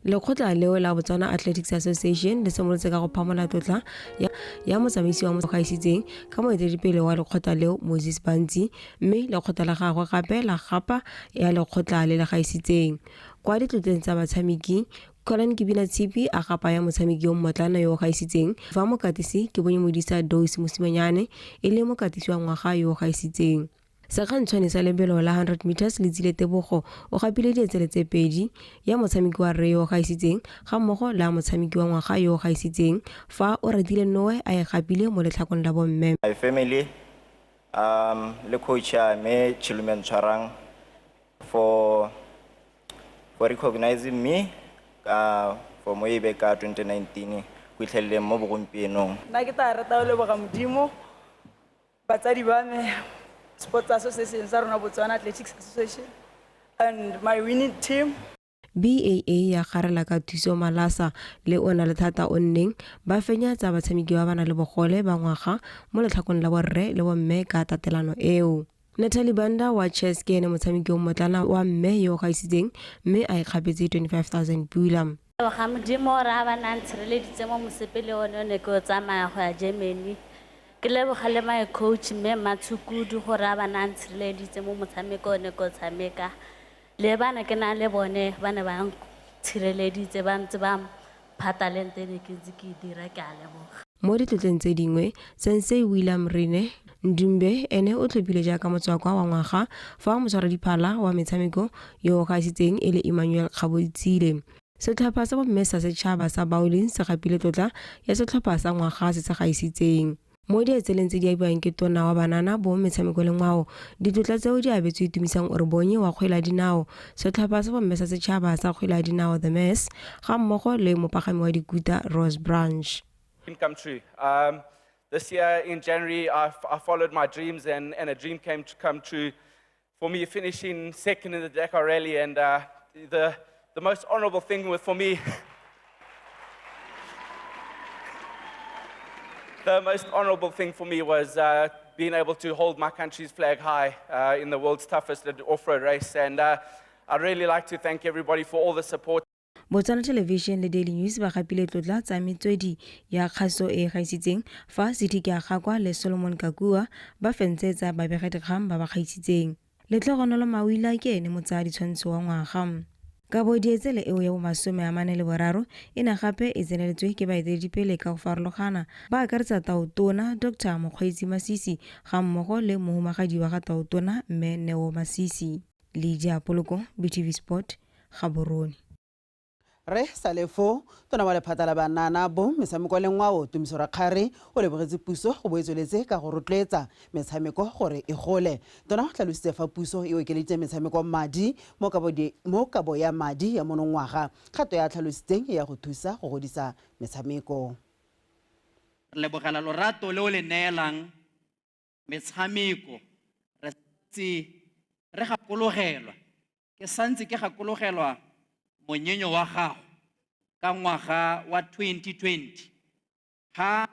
Lekgotla leo la Botswana Athletics Association le simolotse ka go phamola tlotla ya motsamaisi wa mogaisitseng ka moeteledipele wa lekgotla leo Moses Bantsi, mme lekgotla la gagwe gape la gapa ya lekgotla le le gaisitseng. Kwa ditlotleng tsa batshameki, Colin Kibina Tshipi a gapa ya motshameki yo mmotlana yo o gaisitseng, fa mokatisi ke bonye modisa Dosi Mosimanyane e le mokatisi wa ngwaga yo o gaisitseng. Sekgantshwane sa lebelo la 100 meters le tsile Tebogo o gapile dietsele tse 2 ya motshameki wa rre yo o gaisitseng ga mmogo le motshameki wa ngwaga yo o gaisitseng, fa o ratile Noe a e gapile mo letlhakong la bomme. My family, le coach ya me Chilumen Tshwarang for recognizing me for Moibe ka 2019 go itlheleleng mo bogompienong. Nna ke tla rata go leboga Modimo, batsadi ba me, Sports Association sa rona Botswana Athletics Association and my winning team. BAA ya garela ka Thuso Malasa le ona le thata o nneng ba fenya tsa batshameki ba bana le bogole ba ngwaga mo letlhakong la borre le bomme ka tatelano eo. Natalie Banda wa chess ke ene motshameki o mmotlana wa mme yo o gaisitseng mme a ikgapetse 25,000 pula. Ga Modimo ra ba nang tshireleditse mo mosepele one o ne ke o tsamaya go ya Germany. Ke leboga le my coach mme Matshukudu gore a ba nang tshireleditse mo motshameko one ke o tshameka. Le bana ke nang le bone ba ne ba tshireleditse ba ntse ba mpha talente ne ke ntse ke e dira, ke a leboga. Mo ditlotleng tse dingwe, Sensei William Rene Ndumbe ene o tlhophile jaaka motswakwa wa ngwaga fa motshwaradiphala wa metshameko yo o gaisitseng e le Emmanuel Kgaboitsile. Setlhopha sa bomme sa setšhaba sa bowling se gapile tlotla ya setlhopha sa ngwaga se se gaisitseng. Mo dietseleng tse di abiwang ke tona wa banana bo metshameko le ngwao, ditlotla tseo di abetswe Tumisang Orebonye wa kgwele ya dinao, setlhopha sa bomme sa setšhaba sa kgwele ya dinao The Mess, ga mmogo le mopagami wa dikuta Rose Branch. Come true. This year in January, I followed my dreams and a dream came to come true for me, finishing second in the Dakar Rally, and the most honorable thing for me. The most honorable thing for me was being able to hold my country's flag high in the world's toughest off-road race, and I'd really like to thank everybody for all the support. Botswana Television le Daily News ba gapile tlotla tsa metswedi ya kgaso e gaisitseng fa City ya Gakwa le Solomon Kakua ba fentse tsa babegadikgang ba ba gaisitseng. Letlhogonolo Mawila ke ene motsaya ditshwantsho wa ngwaga. Kabo dietsele eo ya bomasome a 43 e ne gape e tseneletswe ke baeteledipele ka go farologana ba akaretsa tautona Dr. Mokgweetsi Masisi ga mmogo le mohumagadi wa ga tautona mme Neo Masisi. Lydia Poloko, BTV Sport, Gaborone. Re salefo tona wa lephata la banana bo metshameko le ngwao Tumiso Rakgare o lebogetse puso go bo e tsweletse ka go rotloetsa metshameko gore e gole. Tona o tlhalositse fa puso e okeleditse metshameko madi mo kabo ya madi ya monongwaga, kgato ya tlhalositseng ya go thusa go godisa metshameko. Re lebogela lorato le o le neelang metshameko, re tse re gakologelwa, ke santse ke gakologelwa monyenyo wa gago ka ngwaga wa 2020 ha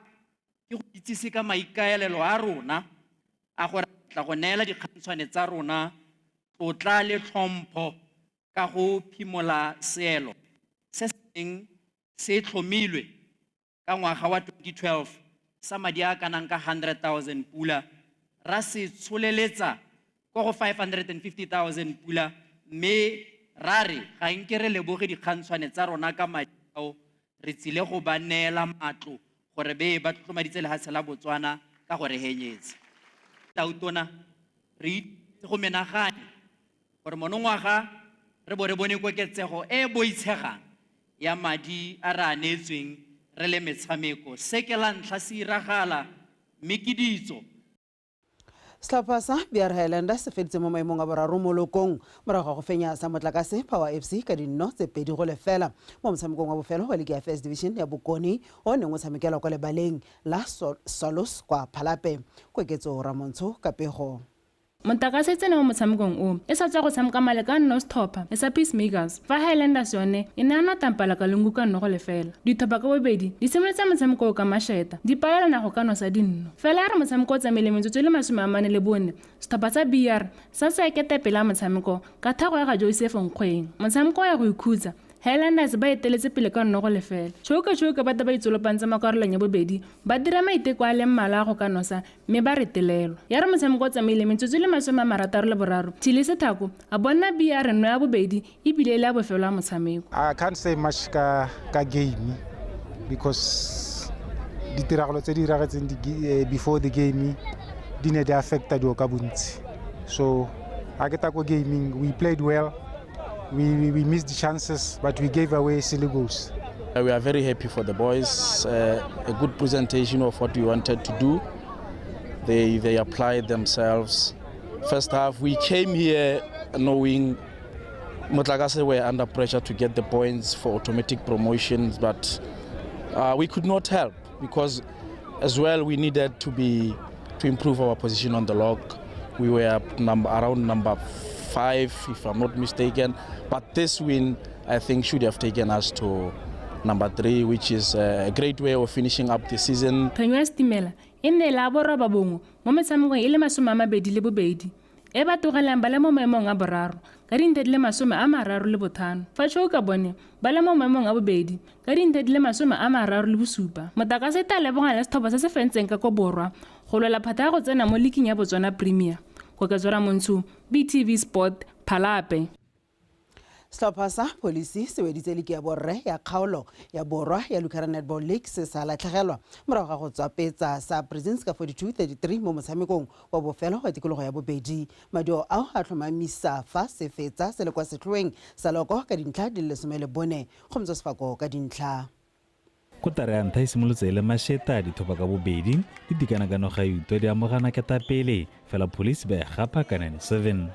ke go itsise ka maikaelelo a rona a gore tla go neela dikgantshwane tsa rona tlotla le tlhompho ka go phimola seelo se seng se tlhomilwe ka ngwaga wa 2012 sa madi a kanang ka 100,000 pula ra se tsholeletsa ko go 550,000 pula, mme ra re ga nke re leboge dikgantshwane tsa rona ka madi ao re tsile go ba neela matlo gore be ba tlotlomaditse lehatshe la Botswana ka gore henyetse. Tautona re itse go menagane gore monongwaga re bo re bone koketsego e boitshegang ya madi a re a neetsweng re le metshameko. Se ke la ntlha se iragala mme ke ditso. Setlhopha sa BR Highlanders se feditse mo maemong a boraro mo lokong morago ga go fenya sa Motlakase Power FC ka dinno tse 2-0 mo motshamekong wa bofelo wa ligi ya First Division ya Bokone o neng o tshamekelwa kwa lebaleng la Solos kwa Phalape. Koketso Ramontsho ka pego. Motlakase e tsene mo motshamekong o e sa tswa go tshameka maleka a nno setlhopha e sa Peacemakers, fa Highlanders yone e ne a nwa tampala ka lengu ka 0-0. Ditlhopha ka bobedi di simolotse motshameko o ka mašeta, di palelana go ka nosa dinno. Fela ya re motshameko o tsamaile metsotso e le 44, setlhopha sa BR sa tsaya ketapele ya motshameko ka thago ya ga Joseph Nkgweng. Motshameko o ya go ikhutsa, Highlanders ba eteletse pele ka 0-0. Tšhouka-tšhouka ba ta ba itsolopantse mo karolong ya bobedi, ba dira maiteko a le mmalwa a go ka nosa mme ba retelelwa. Ya re motshameko o tsamaile metsotso e le 63, Thile Sethako a bona BR nno ya bobedi ebile e le ya bofelo ya motshameko. I can't say much ka game because ditiragalo tse di diragetseng before the game di ne di affecta dilo ka bontsi. So ha ke ta ko gaming, we played well. We missed the chances, but we gave away silly goals. We are very happy for the boys. A good presentation of what we wanted to do. They applied themselves. First half, we came here knowing Motlakase were under pressure to get the points for automatic promotions, but we could not help because, as well, we needed to improve our position on the log. We were around number 5, if I'm not mistaken, but this win, I think, should have taken us to number 3, which is a great way of finishing up the season. Phenyo ya Setimela e nne la boroba bongwe mo metshamekong e le 22 e ba tlogelang ba le mo maemong a boraro ka dintlha di le 35, fa Tšhouka bone ba le mo maemong a bobedi ka dintlha di le 37. Motlakase e tla lebogana le setlhopha se se fentseng ka ko borwa go lwela phata ya go tsena mo liking ya Botswana Premier. Koketso Ramontsho, BTV Sport, Phalape. Setlhopha sa Police se weditse ligi ya borre ya kgaolo ya borwa ya Lucara Netball League se sa latlhegelwa morago ga go tswapetsa sa Prisons ka 42-33 mo motshamekong wa bofelo wa tikologo ya bobedi. Maduo ao a tlhomamisa fa se fetsa se le kwa setlhoeng sa loko ka dintlha di le 14. Kgomotso Sefako ka dintlha. Kotara ya ntlha e simolotse e le mašeta, ditlhopha ka bobedi di dikanakano ga utwa di amogana ketapele, fela Police ba e gapa ka 97.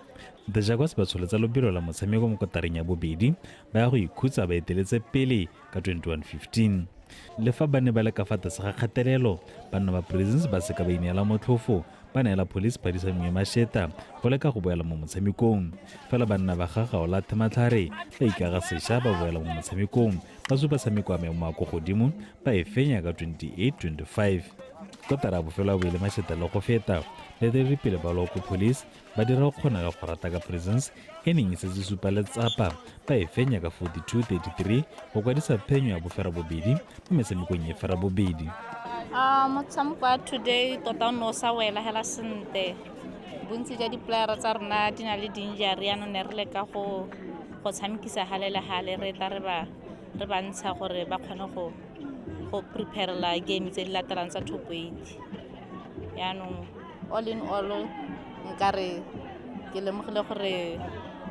The Jaguars ba tsholetsa lobelo la motshameko mo kotareng ya bobedi, ba ya go ikhutsa ba eteletse pele ka 21-15. Le fa ba ne ba le ka fa tlase ga kgatelelo, banna ba Prisons ba seka ba ineela motlhofo, ba neela Police phadisanong ya mašeta go leka go boela mo motshamekong. Fela banna ba ga Gaola Thematlhare ba ikaga sešwa ba boela mo motshamekong, ba supa tshameko ya maemo a ko godimo, ba e fenya ka 28-25. Kotara ya bofelo ya boele mašeta le go feta, baeteledipele ba Loko Police ba dira go kgona le go rata ka Prisons e neng e setse supa letsapa, ba e fenya ka 42-33 go kwadisa phenyo ya boferabobedi mo metshamekong e ferabobedi. Motshameko wa today tota o ne o sa wela hela sentle. Bontsi jwa di-playera tsa rona di na le di-injury, yaanong ne re leka go tshamekisa gale le gale, re tla re ba ntsha gore ba kgone go preparela game tse di latelang tsa top 8. Yaanong all in all nkare ke lemogile gore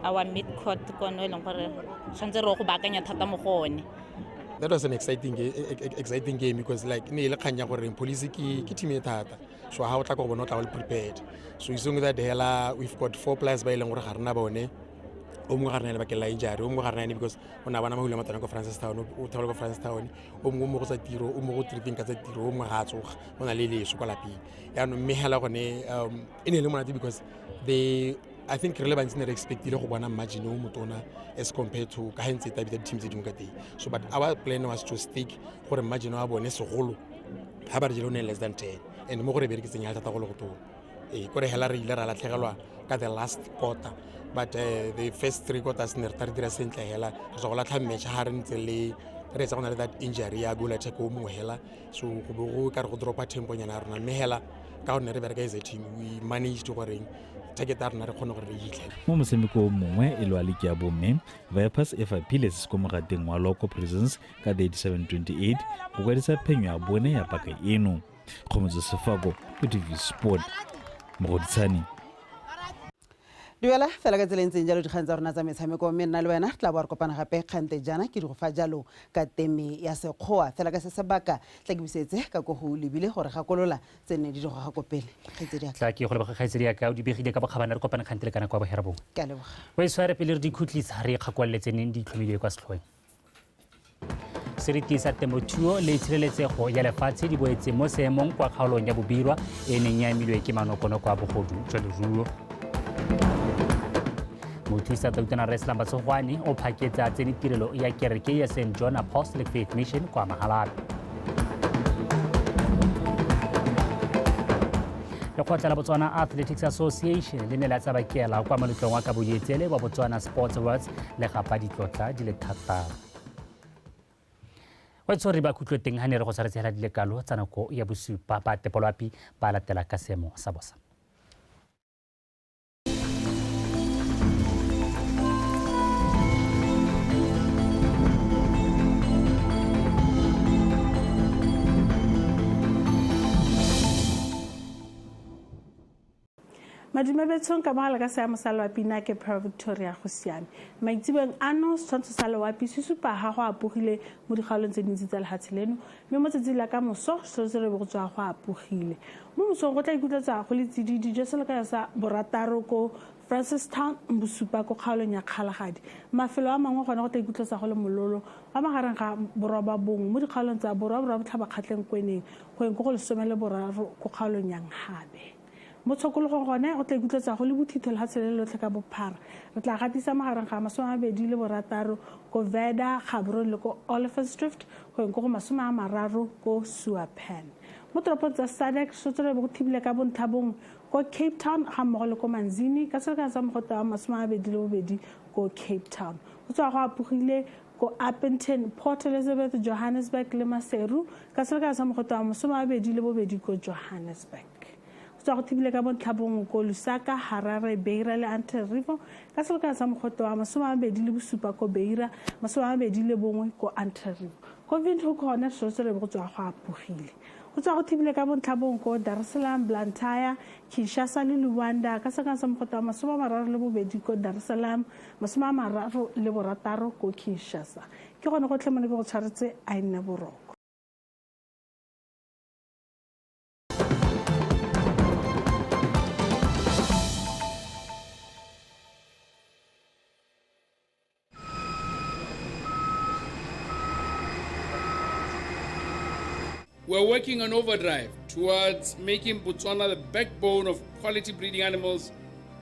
our mid court ke one e leng gore tshwanetse re go baakanya thata mo go one. That was an exciting game because like ne le kgang ya gore Police ke team e thata, so ha o tla go bona o tla o le prepared. So isong that hela we've got 4 players ba e leng gore ga rena bone, o mongwe ga rena lebakeng la injury, o mongwe ga rena ene because o ne a bona mahula matana ko Francistown, o theola ko Francistown, o mongwe mo go tsa tiro, o mongwe go treating ka tsa tiro, o mongwe ga a tsoga, o na le leso kwa lapeng. Yaanong mme hela gone e ne e le monate because they, I think re le bantsi ne re expectile go bona margin o motona as compared to ka ha ntse e tabita di-team tse dingwe ka teng. So but our plan was to stick gore margin wa bone segolo ha ba re jele o ne less than 10, and mo go re bereketseng ya thata go le go tona. Kore hela re ile ra latlhegelwa ka the last quarter, but the first 3 quarters ne re tla re dira sentle hela, re tswa go latlha match ha re ntse le re etsa go na le that injury ya goal attack o mongwe hela, so go bo go ka re go dropa tempo nyana ya rona, mme hela ka gonne re bereka as a team we managed goreng target ya rona re kgone gore re hitlhele. Mo motshameko o mongwe e le wa ligi ya bomme, Vipers e faphile se se ko mogateng wa Loko Prisons ka 37-28 go kwadisa phenyo ya bone ya paka eno. Kgomotso Sefako, BTV Sport, Mogoditshane. Duela fela ka tsela e ntseng jalo dikgang tsa rona tsa metshameko, mme nna le wena re tla bo re kopana gape kgante jaana ke di go fa jalo ka teme ya sekgowa. Fela ka se sebaka tla ke busetse ka ko go lebile gore gakolola tse nne di di goga ko pele. Kgaitsedi ya ka. Tla ke go leboga kgaitsedi ya ka, o di begile ka bokgabane, re kopane kgante le kana kwa bohera bongwe. Ke a leboga. O e tshware pele re di khutlisa, re ikgakololetse neng di tlhomilwe kwa setlhoeng. Seriti sa temothuo le tshireletsego ya lefatshe di boetse mo seemong kwa kgaolong ya Bobirwa e neng e amilwe ke manokonoko a bogodu jwa leruo. Mothusa Tautona Rre Slumber Tsogwane o phaketse a tsene tirelo ya kereke ya St John Apostolic Faith Mission kwa Mahalapye. Lekgotla la Botswana Athletics Association le ne la tsabakela kwa moletlong wa kaboyetsele wa Botswana Sports Awards le gapa ditlotla di le 6. Wa tshware ba khutlo teng ha ne re go tshwaretse di le kalo tsa nako ya bosupa ba tepoloapi ba latela ka seemo sa bosa. Madume betshong ka mogala ka seemo sa loapi, nna ke Pearl Victoria go siame. Maitsebeng ano setshwantsho sa loapi se supa ga go apogile mo dikgaolong tse dintsi tsa lefatshe leno, mme mo tsatsing la ka moso setshwantsho re be go tswa go apogile. Mo mosong go tla ikutlwetsa go le tsididi jwa selekanyo sa 6 ko Francistown, bosupa ko kgaolong ya Kgalagadi. Mafelo a mangwe gone go tla ikutlwetsa go le mololo wa magareng ga 9 mo dikgaolong tsa Borwa, Borwa Botlhaba, Kgatleng, Kweneng, go yeng ko go 13 ko kgaolong ya Nhabe. Mo tshokologong gone go tla ikutlwetsa go le bothitho lefatshe le lotlhe ka bophara. Re tla gatisa magareng ga 26 ko Veda, Gaborone le ko Oliphant's Drift, go yeng ko go 30 ko Suapan. Mo toropong tsa SADC sotse go thibile ka bontlhabongwe ko Cape Town ga mmogo le ko Manzini ka selekano sa mogote wa 22 ko Cape Town. Go tswa go apogile ko Upington, Port Elizabeth, Johannesburg le Maseru ka selekano sa mogote wa 22 ko Johannesburg. Go tswa go thibile ka bontlhabongwe ko Lusaka, Harare, Beira le Antananarivo ka selekano sa mogote wa 27 ko Beira, 21 ko Antananarivo. Ko Windhoek gone sotse re go tswa go apogile. Go tswa go thibile ka bontlhabongwe ko Dar es Salaam, Blantyre, Kinshasa le Luanda ka selekano sa mogote wa 32 ko Dar es Salaam, 36 ko Kinshasa. Ke gone gotlhe mo ne ke go tshwaretse a e nne boroko. We're working on overdrive towards making Botswana the backbone of quality breeding animals